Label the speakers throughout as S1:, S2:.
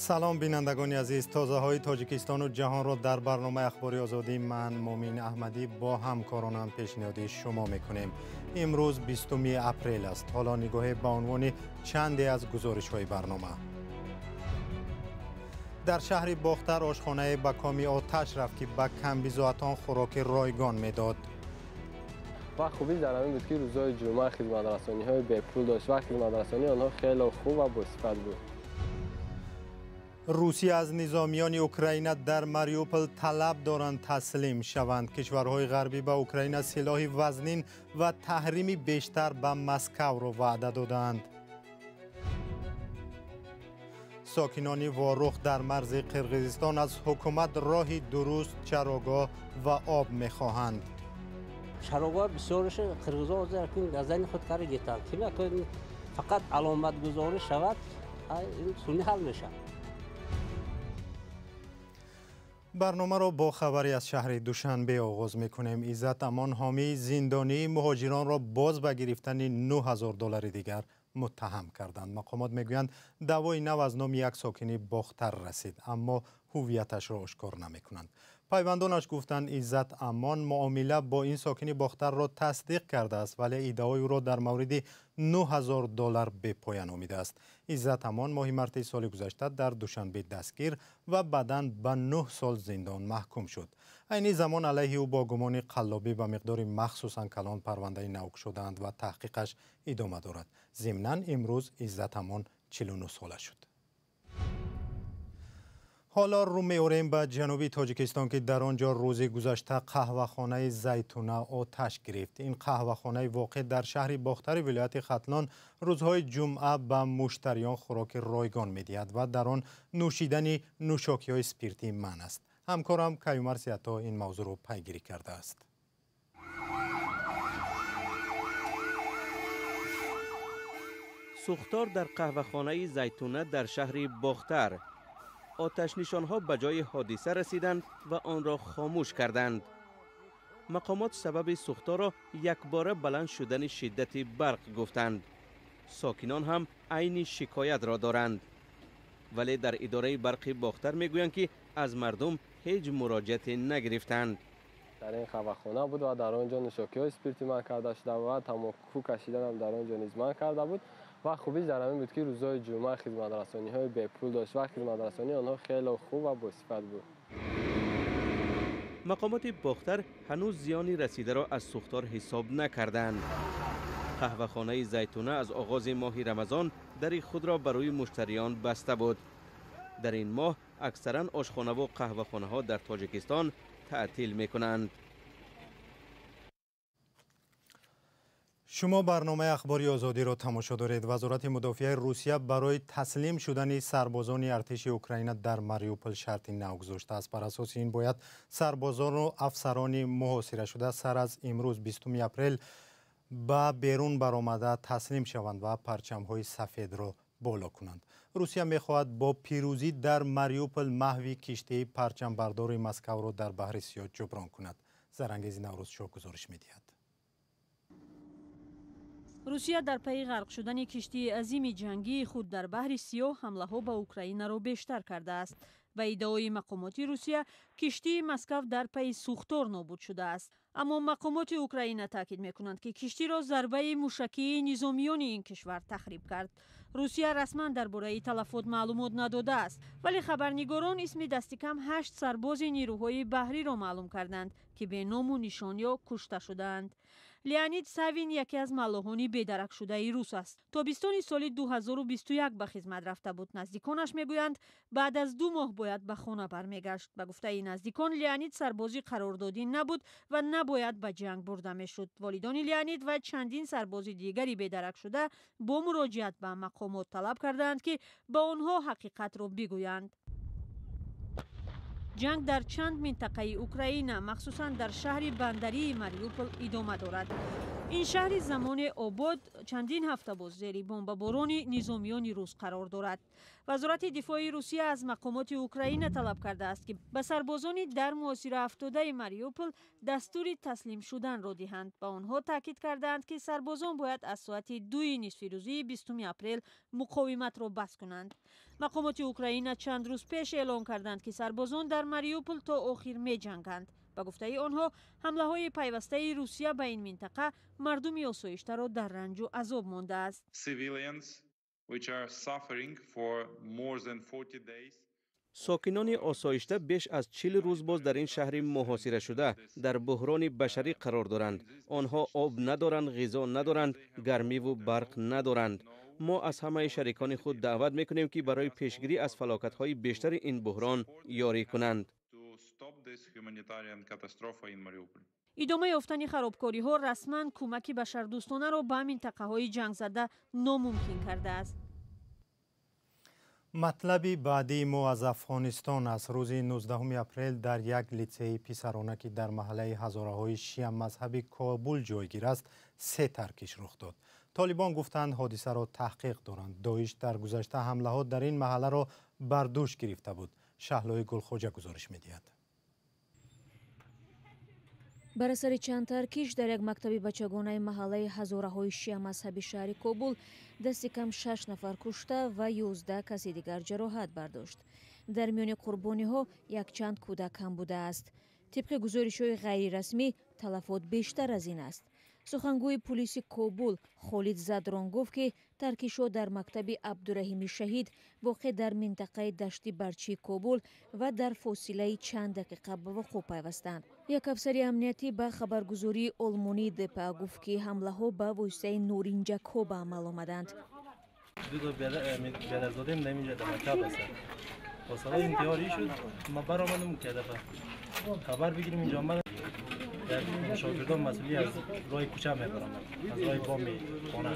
S1: Салом бинандагони азиз, тозаҳои Тоҷикистону ҷаҳонро дар барномаи Ахбори Озодӣ ман Мумин Аҳмадӣ бо ҳамкоронам пешниҳоди шумо мекунем. Имрӯз 20 апрел аст. Ҳоло нигоҳе ба унвони чанде аз гузоришҳои барнома. Дар шаҳри Бохтар ошхонае ба коми оташ рафт, ки ба камбизоатон хӯроки ройгон медод.
S2: Ва хубиш дар ҳамин буд, ки рӯзҳои ҷумъа хизматрасониҳои бепул дошт ва хизматрасонии онҳо хеле хуб ва босифат буд.
S1: Русия аз низомиёни Украина дар Мариупол талаб доранд таслим шаванд. Кишварҳои ғарбӣ ба Украина силоҳи вазнин ва таҳрими бештар ба Москавро ваъда додаанд. Сокинони Ворух дар марзи Қирғизистон аз ҳукумат роҳи дуруст, чарогоҳ ва об мехоҳанд.
S3: Чарогоҳ бисёраш қирғизо газани худ карда гетанд. Фақат аломатгузорӣ шавад, суни ҳал мешавад.
S1: Барномаро бо хабаре аз шаҳри Душанбе оғоз мекунем. Иззат Амон ҳомии зиндонии муҳоҷиронро боз ба гирифтани 9000 доллари дигар муттаҳам карданд. Мақомот мегӯянд, даъвои нав аз номи як сокини Бохтар расид, аммо ҳувияташро ошкор намекунанд. Пайвандонаш гуфтанд, Иззат Амон муомила бо ин сокини Бохтарро тасдиқ кардааст, вале иддаои ӯро дар мавриди 9000 доллар бепоя номидааст. Иззат Амон моҳи марти соли гузашта дар Душанбе дастгир ва баъдан ба 9 сол зиндон маҳкум шуд. Айни замон алайҳи ӯ бо гумони қаллобӣ ба миқдори махсусан калон парвандаи нав шудаанд ва таҳқиқаш идома дорад. Зимнан имрӯз Иззат Амон 49 сола шуд. Ҳоло рӯ меорем ба ҷануби Тоҷикистон, ки дар он ҷо рӯзи гузашта қаҳвахонаи Зайтуна оташ гирифт. Ин қаҳвахонаи воқеъ дар шаҳри Бохтари вилояти Хатлон рӯзҳои ҷумъа ба муштариён хӯроки ройгон медиҳад ва дар он нӯшидани нӯшокиҳои спиртӣ манъ аст. Ҳамкорам Каюмар Сиято ин мавзӯъро пайгирӣ кардааст.
S4: Сӯхтор дар қаҳвахонаи Зайтуна дар шаҳри Бохтар. Оташнишонҳо ба ҷои ҳодиса расиданд ва онро хомӯш карданд. Мақомот сабаби сӯхторро якбора баланд шудани шиддати барқ гуфтанд. Сокинон ҳам айни шикоятро доранд. Вале дар идораи барқи Бохтар мегӯянд, ки аз мардум ҳеҷ муроҷиате нагирифтанд.
S2: Дар ин қаҳвахона буд ва дар он ҷо нӯшокиҳои спиртӣ манъ карда шуда ва тамоку кашидан дар он ҷо низ манъ карда буд. Ва хубиш дар ҳамин буд, ки рӯзҳои ҷумъа хизматрасониҳои бепул дошт ва хизматрасонии онҳо хеле хуб ва босифат буд.
S4: Мақомоти Бохтар ҳанӯз зиёни расидаро аз сӯхтор ҳисоб накарданд. Қаҳвахонаи Зайтуна аз оғози моҳи Рамазон дари худро барои муштариён баста буд. Дар ин моҳ аксаран ошхонаву қаҳвахонаҳо дар Тоҷикистон таътил мекунанд.
S1: Шумо барномаи Ахбори Озодиро тамошо доред. Вазорати мудофиаи Русия барои таслим шудани сарбозони артиши Украина дар Мариупол шарти нав гузоштааст. Бар асоси ин бояд сарбозону афсарони муҳосирашуда сар аз имрӯз 20 апрел ба берун баромада таслим шаванд ва парчамҳои сафедро боло кунанд. Русия мехоҳад бо пирӯзӣ дар Мариупол маҳви киштии парчамбардори Москавро дар баҳри Сиёҳ ҷуброн кунад. Зарангези Наврӯзшоҳ гузориш медиҳад.
S5: Русия дар пайи ғарқ шудани киштии азими ҷангии худ дар баҳри Сиёҳ ҳамлаҳо ба Украинаро бештар кардааст. Ба иддаои мақомоти Русия, киштии Москав дар пайи сӯхтор нобуд шудааст. Аммо мақомоти Украина таъкид мекунанд, ки киштиро зарбаи мушакии низомиёни ин кишвар тахриб кард. Русия расман дар бораи талафот маълумот надодааст, вале хабарнигорон исми дастикам 8 сарбози нирӯҳои баҳриро маълум карданд, ки бе ному нишон ё кушта шудаанд. Леонид Савин яке аз маллоҳони бедаракшудаи рус аст. Тобистони соли 2021 ба хизмат рафта буд. Наздиконаш мегӯянд, баъд аз 2 моҳ бояд ба хона бармегашт. Ба гуфтаи наздикон, Леонид сарбози қарордодӣ набуд ва набояд ба ҷанг бурда мешуд. Волидони Леонид ва чандин сарбози дигари бедаракшуда бо муроҷиат ба мақомот талаб кардаанд, ки ба онҳо ҳақиқатро бигӯянд. Ҷанг дар чанд минтақаи Украина, махсусан дар шаҳри бандарии Мариупол идома дорад. Ин шаҳри замоне обод чандин ҳафта боз зери бомбаборони низомиёни рус қарор дорад. Вазорати дифои Русия аз мақомоти Украина талаб кардааст, ки ба сарбозони дар муҳосира афтодаи Мариупол дастури таслим шуданро диҳанд. Ба онҳо таъкид кардаанд, ки сарбозон бояд аз соати 2 нисфирӯзии 20 апрел муқовиматро бас кунанд. Мақомоти Украина чанд рӯз пеш эълон карданд, ки сарбозон дар Мариупол то охир меҷанганд. Ба гуфтаи онҳо, ҳамлаҳои пайвастаи Русия ба ин минтақа мардуми осоиштаро дар ранҷу азоб мондааст.
S4: Сокинони осоишта беш аз 40 рӯз боз дар ин шаҳри муҳосирашуда дар буҳрони башарӣ қарор доранд. Онҳо об надоранд, ғизо надоранд, гармиву барқ надоранд. Мо аз ҳамаи шарикони худ даъват мекунем, ки барои пешгирӣ аз фалокатҳои бештари ин буҳрон ёрӣ кунанд.
S5: Идома ёфтани харобкориҳо расман кӯмаки башардӯстонаро ба минтақаҳои ҷангзада номумкин кардааст.
S1: Матлаби баъдии мо аз Афғонистон аст. Рӯзи 19 апрел дар як литсеи писарона, ки дар маҳаллаи ҳазораҳои шиамазҳаби Кобул ҷойгир аст, 3 таркиш рух дод. Толибон гуфтанд, ҳодисаро таҳқиқ доранд. Доиш дар гузашта ҳамлаҳо дар ин маҳалларо бар дӯш гирифта буд. Шаҳлои Гулхоҷа гузориш медиҳад.
S6: Бар асари чанд таркиш дар як мактаби бачагонаи маҳаллаи ҳазораҳои шиамазҳаби шаҳри Кобул дасти кам 6 нафар кушта ва 11 каси дигар ҷароҳат бардошт. Дар миёни қурбониҳо якчанд кӯдак ҳам будааст. Тибқи гузоришҳои ғайрирасмӣ, талафот бештар аз ин аст. Сухангӯи пулиси Кобул Холид Задрон гуфт, ки таркишҳо дар мактаби Абдураҳими Шаҳид воқеъ дар минтақаи Дашти Барчии Кобул ва дар фосилаи чанд дақиқа ба вуқӯъ пайвастанд. Як афсари амниятӣ ба хабаргузории олмонии ДПА гуфт, ки ҳамлаҳо ба воситаи норинҷакҳо ба амал омаданд.
S7: شاگردان مسئولی از راه کوچه میبرند، از راه بام خانه.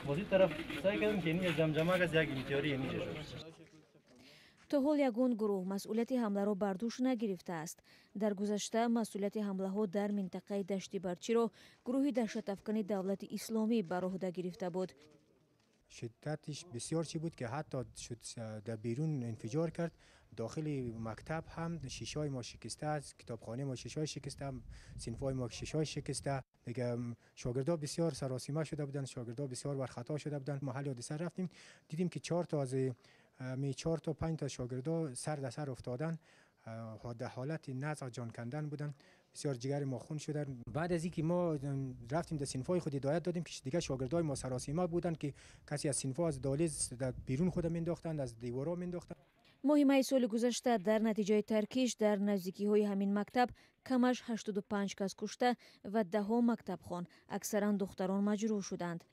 S7: بازی طرف سعی کردم که اینجا جمجمه از یک امتیاری اینجا شد.
S6: То ҳол ягон гурӯҳ масъулияти ҳамларо бар дӯш нагирифтааст. Дар гузашта масъулияти ҳамлаҳо дар минтақаи Дашти Барчиро гурӯҳи даҳшатафкани Давлати Исломӣ бар уҳда гирифта буд.
S8: شدتش بسیار چی بود که حتی شد در بیرون انفجار کرد. داخل مکتب هم شیشای ما شکسته است، کتابخانه ما شیشای شکسته، صنف‌های ما شیشای شکسته. دیگه شاگردا بسیار سراسیمه شده بودند، شاگردا بسیار برخطا شده بودند. محل حادثه رفتیم، دیدیم که 4 تا از 4 تا 5 تا شاگردا سر در سر افتادن، در حالت نزع جان کندن بودن. بسیار جگر ما خون شده. بعد از اینکه ما رفتیم در صنف‌های خود هدایت دادیم که دیگه شاگردای ما سراسیمه بودند که کسی از صنف‌ها از دالیز در بیرون خود مینداختند، از دیوارا مینداختند.
S6: Моҳи майи соли гузашта дар натиҷаи таркиш дар наздикиҳои ҳамин мактаб камаш 85 кас кушта ва даҳо мактабхон, аксаран духтарон, маҷрӯҳ шуданд.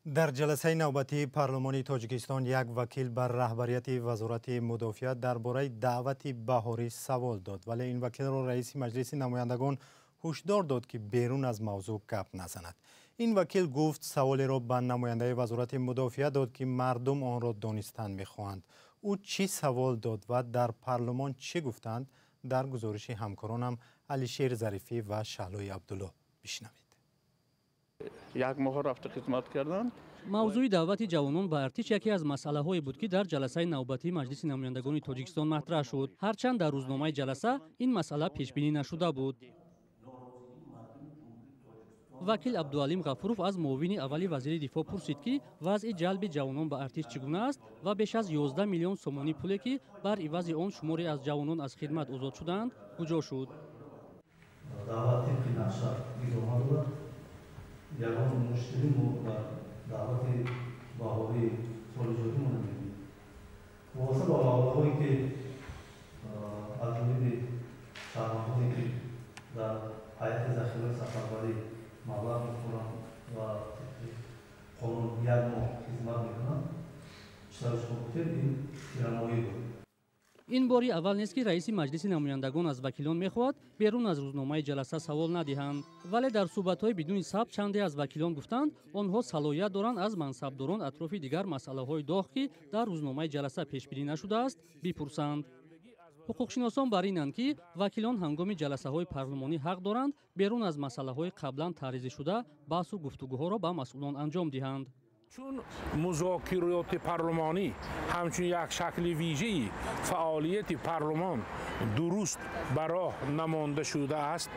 S1: Дар ҷаласаи навбатии парлумони Тоҷикистон як вакил бар раҳбарияти Вазорати мудофиа дар бораи даъвати баҳорӣ савол дод, вале ин вакилро раиси Маҷлиси намояндагон ҳушдор дод, ки берун аз мавзӯъ гап назанад. Ин вакил гуфт, саволеро ба намояндаи Вазорати мудофиа дод, ки мардум онро донистан мехоҳанд. Ӯ чӣ савол дод ва дар парлумон чӣ гуфтанд, дар гузориши ҳамкоронам Алишер Зарифӣ ва Шаҳлои Абдулло бишнавед.
S9: Як моҳ рафта хизмат карданд.
S10: Мавзӯи даъвати ҷавонон ба артиш яке аз масъалаҳое буд, ки дар ҷаласаи навбатии Маҷлиси намояндагони Тоҷикистон матраҳ шуд. Ҳарчанд дар рӯзномаи ҷаласа ин масъала пешбинӣ нашуда буд. Вакил Абдуалим Ғафуров аз муовини аввали вазири дифоъ пурсид, ки вазъи ҷалби ҷавонон ба артиш чӣ гуна аст ва беш аз 11 миллион сомонӣ пуле, ки бар ивази он шуморе аз ҷавонон аз хидмат озод шудаанд, куҷо шуд.
S11: Даъват тибқи нақша идома дорад. Ягон мушкилӣ мо дар даъвати баҳории соли ҷорӣ мо намебинем. Вобаста ба маблағҳое, ки аз ҷониби шаҳрвандоне, ки дар ҳайати захираҳои сафарбарӣ маблағ мехӯранд ва тибқи қонун як моҳ хизмат мекунанд, чӣ тавр шумо гуфтед, ин тирамоҳӣ буд.
S10: Ин бори аввал нест, ки раиси Маҷлиси намояндагон аз вакилон мехоҳад берун аз рӯзномаи ҷаласа савол надиҳанд. Вале дар суҳбатҳои бидуни сабт чанде аз вакилон гуфтанд, онҳо салоҳият доранд аз мансабдорон атрофи дигар масъалаҳои доғ, ки дар рӯзномаи ҷаласа пешбинӣ нашудааст, бипурсанд. Ҳуқуқшиносон бар инанд, ки вакилон ҳангоми ҷаласаҳои парлумонӣ ҳақ доранд берун аз масъалаҳои қаблан таъризишуда баҳсу гуфтугӯҳоро ба масъулон анҷом диҳанд.
S12: Чун музокироти парлумонӣ ҳамчун як шакли вижаи фаъолияти парлумон дуруст ба роҳ намонда шудааст,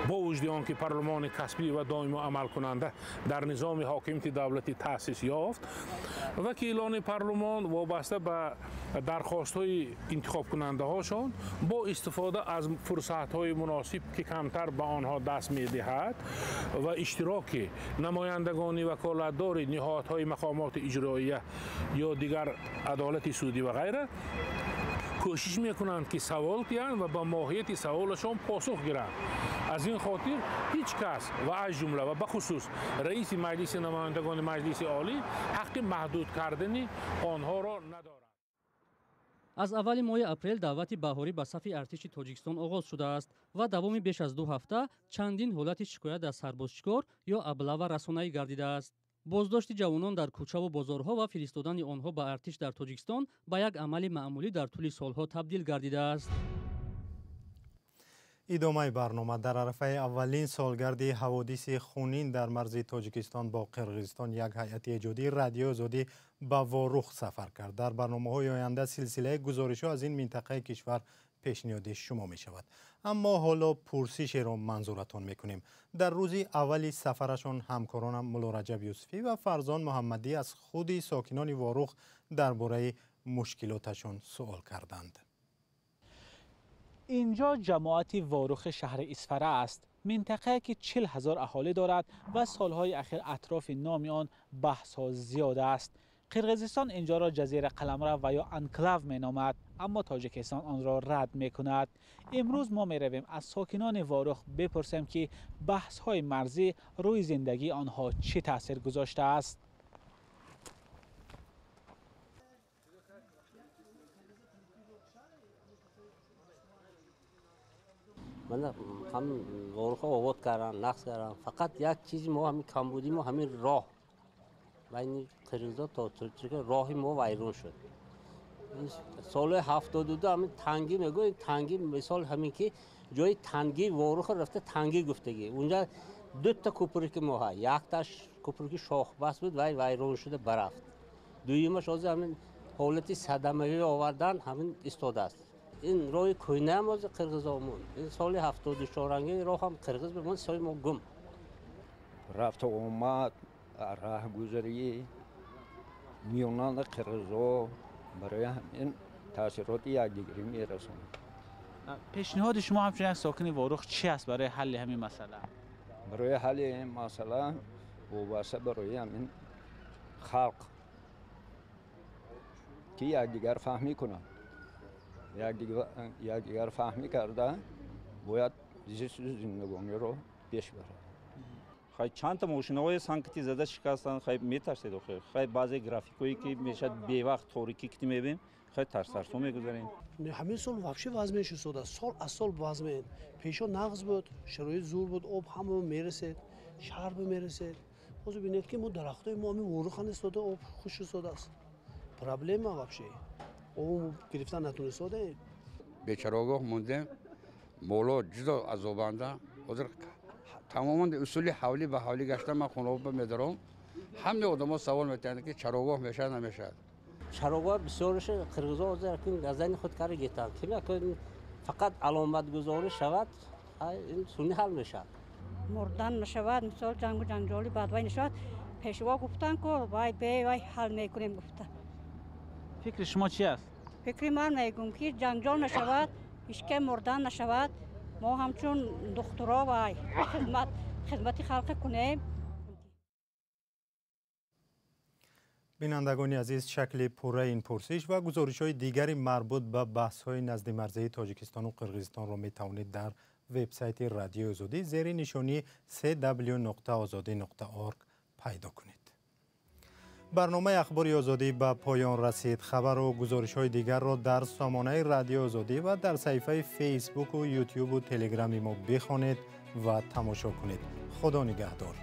S12: бо вуҷуди он ки парлумони касбӣ ва доимо амалкунанда дар низоми ҳокимияти давлатӣ таъсис ёфт, вакилони парлумон вобаста ба дархостҳои интихобкунандаҳошон бо истифода аз фурсатҳои муносиб, ки камтар ба онҳо даст медиҳад, ва иштироки намояндагони ваколатдори ниҳодҳои мақомоти иҷроия ё дигар адолати судӣ ва ғайра, кӯшиш мекунанд, ки савол диҳанд ва ба моҳияти саволашон посух гиранд. Аз ин хотир ҳеҷ кас ва аз ҷумла ва бахусус раиси Маҷлиси намояндагони Маҷлиси Олӣ ҳаққи маҳдуд кардани онҳоро надорад.
S10: Аз аввали моҳи апрел даъвати баҳорӣ ба сафи артиши Тоҷикистон оғоз шудааст ва давоми беш аз 2 ҳафта чандин ҳолати шикоят аз сарбозшикор ё аблава расонаӣ гардидааст. Боздошти ҷавонон дар кӯчаву бозорҳо ва фиристодани онҳо ба артиш дар Тоҷикистон ба як амали маъмулӣ дар тӯли солҳо табдил гардидааст.
S1: Идомаи барнома. Дар арафаи аввалин солгарди ҳаводиси хунин дар марзи Тоҷикистон бо Қирғизистон як ҳайати эҷодии Радиои Озодӣ ба Ворух сафар кард. Дар барномаҳои оянда силсилаи гузоришҳо аз ин минтақаи кишвар пешниҳоди шумо мешавад. Аммо ҳоло пурсишеро манзуратон мекунем. Дар рӯзи аввали сафарашон ҳамкоронам Мулло Раҷаб Юсуфӣ ва Фарзон Муҳаммадӣ аз худи сокинони Ворух дар бораи мушкилоташон суол карданд.
S13: Инҷо ҷамоати Ворухи шаҳри Исфара аст, минтақае ки 40,000 аҳолӣ дорад ва солҳои ахир атрофи номи он баҳсҳо зиёд аст. Қирғизистон инҷоро ҷазира қаламрав ва ё анклав меномад, аммо Тоҷикистон онро рад мекунад. Имрӯз мо меравем аз сокинони Ворух бипурсем, ки баҳсҳои марзӣ рӯи зиндагии онҳо чӣ таъсир гузоштааст.
S3: Ман ҳам Воруха обод кардам, нақс кардам. Фақат як чизи мо ҳамин камбудӣ мо ҳамин роҳ байни қирғизо то Тоҷикистон роҳи мо вайрон шуд. Соли 72 ҳамин тангӣ мегӯем, тангӣ мисол ҳамин ки ҷои тангӣ Воруха рафта тангӣ гуфтагӣ. Унҷа дута кӯприки мо ҳа, якташ кӯприки шохбаст буд, вай вайрон шуда барафт. Дуюмаш ҳозир ҳамин ҳолати садамавӣ овардан ҳамин истодааст. Ин роҳи кӯйнаам ҳозир қирғизомон. Ин соли 74 роҳ ҳам қирғиз бимон, соли мо гум.
S14: Рафту омад, раҳгузарӣ миёнани қирғизо барои ҳамин таъсироти якдигарӣ мерасонад.
S13: Пешниҳоди шумо ҳамчун як сокини Ворух чӣ аст барои ҳалли ҳамин масъала?
S14: Барои ҳалли ин масъала вобаста барои ҳамин халқ ки якдигар фаҳмӣ кунад, якдигар фаҳмӣ карда бояд зисту зиндагониро пеш барад.
S15: Хай чанд та мошинаҳои санкти зада шикастанд, хай метарсед охир. Хай баъзе графикҳое ки мешавад бевақт торикӣ ки мебинем, хай тарсарсо мегузарем.
S16: Ҳамин сол вообще вазмен шуд, сол аз сол вазмен. Пешо нағз буд, шароит зур буд, об ҳама мерасед, шаҳр мерасед. Ҳозир бинед ки мо дарахтои мо ҳамин Ворухан истода, об хуш истодааст. Проблема вообще. Об гирифтан натунистодем.
S17: Бечарогоҳ мондем, моло ҷудо азобанда. Ҳозир тамоман усули ҳавлӣ ба ҳавлӣ гаштан ман хонаба медорам. Ҳамаи одамо савол метиҳанд ки чарогоҳ мешавад намешавад.
S3: Чарогоҳ бисёраш қирғизо ҳозир газани худ карда гирифтанд. Ким фақат аломатгузорӣ шавад, ин сунъӣ ҳал мешавад.
S18: Мурдан нашавад, мисол ҷангу ҷанҷоли бадвай нашавад. Пешво гуфтанд ку вай бе вай ҳал мекунем гуфта.
S13: Фикри шумо чи аст?
S18: Фикри ман мегӯм ки ҷанҷол нашавад, ҳеҷ мурдан нашавад. Мо ҳамчун духтуро вай хизмати халқӣ кунем.
S1: Бинандагони азиз, шакли пурраи ин пурсиш ва гузоришҳои дигари марбут ба баҳсҳои наздимарзии Тоҷикистону Қирғизистонро метавонед дар вебсайти Радиои Озодӣ зери нишонии cw.ozodi.org пайдо кунед. Барномаи Ахбори Озодӣ ба поён расид. Хабару гузоришҳои дигарро дар сомонаи Радиои Озодӣ ва дар саҳифаи Фейсбуку Ютюбу Телеграми мо бихонед ва тамошо кунед. Худо нигаҳдор.